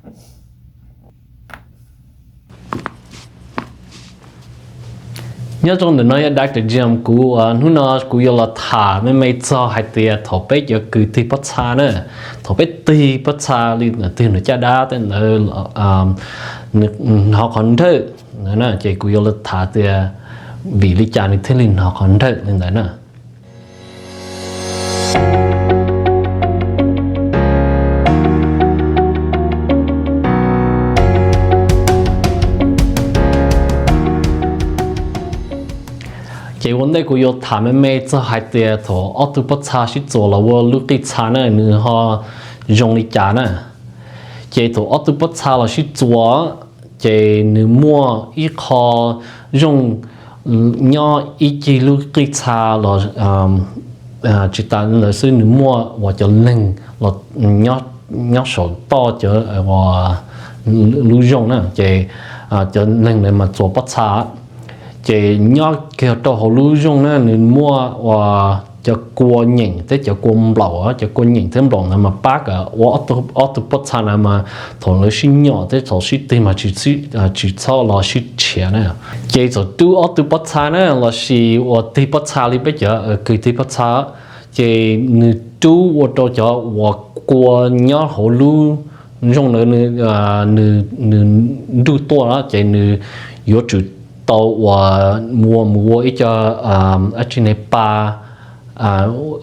Nyob zoo, ntawm no yog Doctor Jim. Kuv, hnub no kuv yuav los tham me me txog hais tias thaum peb cov kws tig pob txha na, thaum peb tig pob txha li ntawm twg nws caj dab tej ntawd hnov qhov nrawj na, ces kuv yuav los tham tias vim li cas nws thiaj li hnov qhov nrawj li ntawd na. Ces ua ntej kuv yuav tham me me txog hais tias thaum ob tug pob txha sib txuas los ua lub qij txha na, nws ho zoo li cas na. Ces thaum ob tug pob txha los sib txuas, ces nws muaj ib qho zoo nyob ib cig lub qij txha los tsis tas li ntawd xwb, nws muaj uas cov leeg los nyob saum toj cov lub zoo na, ces cov leeg ntawd mas txuas pob txha. Ces nyob kiag rau hauv lub zoo na, nws muaj uas cov kua nyeem thiab cov kua nplaum, cov kua nyeem thiab nplaum ntawd mas pab kom ua ob tug pob txha ntawd mas thaum lawv sib nyom thiab thaum sib tig mas tsis txhob los sib tshiav na. Ces txawm rub ob tug pob txha na, los sis uas tig pob txha li peb cov kws tig pob txha, ces nws rub ua rau cov uas kua nyob hauv lub zoo ntawd nws nruj tuaj na, ces nws yuav tsum tau uas mus ua ib co dab tsi ne, pa,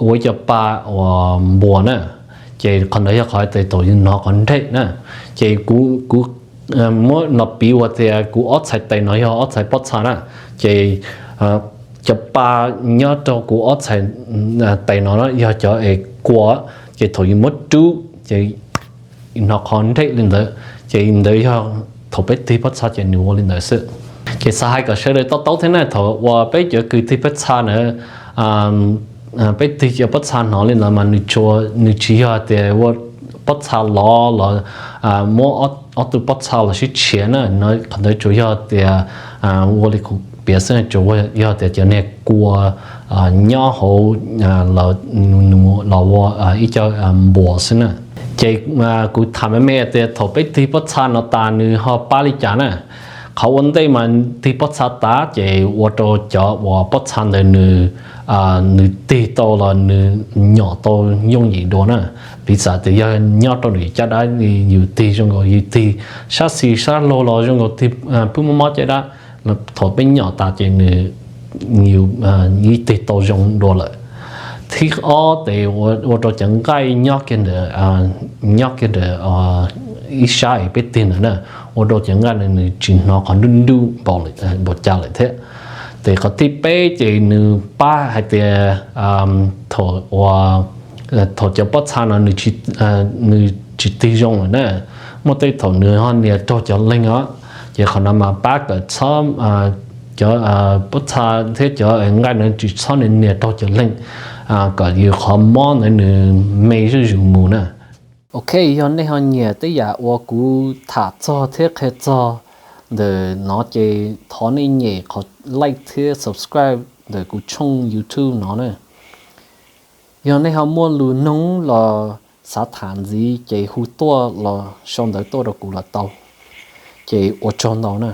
ua ib co pa uas npuas na. Ces qhov ntawd yog qhov tias thaum yus hnov qhov nrawj na. Ces kuv muab no piv ua tias kuv ob txhais tes no yog ob txhais pob txha na, ces cov pa nyob rau kuv ob txhais tes no yog cov es kua, ces thaum yus muab rub ces hnov qhov nrawj li ntawd. Ces ntawd yog thaum peb tig pob txha ces nws ua li ntawd xwb. Ces xav hais kom sawv daws to taub thiab na, thaum uas peb cov kws tig pob txha na, peb tig cov pob txha hnov li ntawd mas nws tsis yog tias ua pob txha lov los muab ob tug pob txha los sib tshiav na, qhov ntawd tsuas yog tias ua li kuv piav xwb, tsuas yog tias cov niag kua nyob hauv los ua ib co npuas xwb na. Ces kuv tham me me tias thaum peb tig pob txha no tas nws ho pab li cas na. Qhov ua ntej mas tig pob txha tas ces ua rau cov uas pob txha ntawd nws tig tau los nws nyom tau yooj yim dua na. Piv xam tias yog nyob rau nws caj dab, yus tig zoo nkaus yus tig sab xis sab laug los zoo nkaus tig pwb mob mob caj dab, thaum peb nyom tas ces nws yus tig tau zoo dua lawm. Thib ob ces ua rau cov nqaij nyob kiag ntawm, nyob kiag ntawm ib sab es peb tig ntawd na, ua rau cov nqaij ntawd nws tsis hnov qhov nruj nruj npaum cas lawm thiab. Ces qhov thib peb ces nws pab hais tias thaum uas thaum cov pob txha no nws tsis tig zoo lawm na, muaj tej thaum nws ho nias raug cov leeg os, ces qhov no mas pab kom txhob, cov pob txha thiab cov nqaij no tsis txhob nias raug cov leeg, kom yus qhov mob ntawd nws me zuj zus mus na. Ok, yog nej ho nyiam tej yam uas kuv tham txog thiab qhia txog ntawm no ces thov nej nyem qhov like thiab subscribe ntawm kuv tshooj YouTube no na. Yog nej ho muaj lus noog los xav tham ntxiv ces hu tuaj los sau ntawv tuaj rau kuv los tau. Ces ua tsaug ntau na.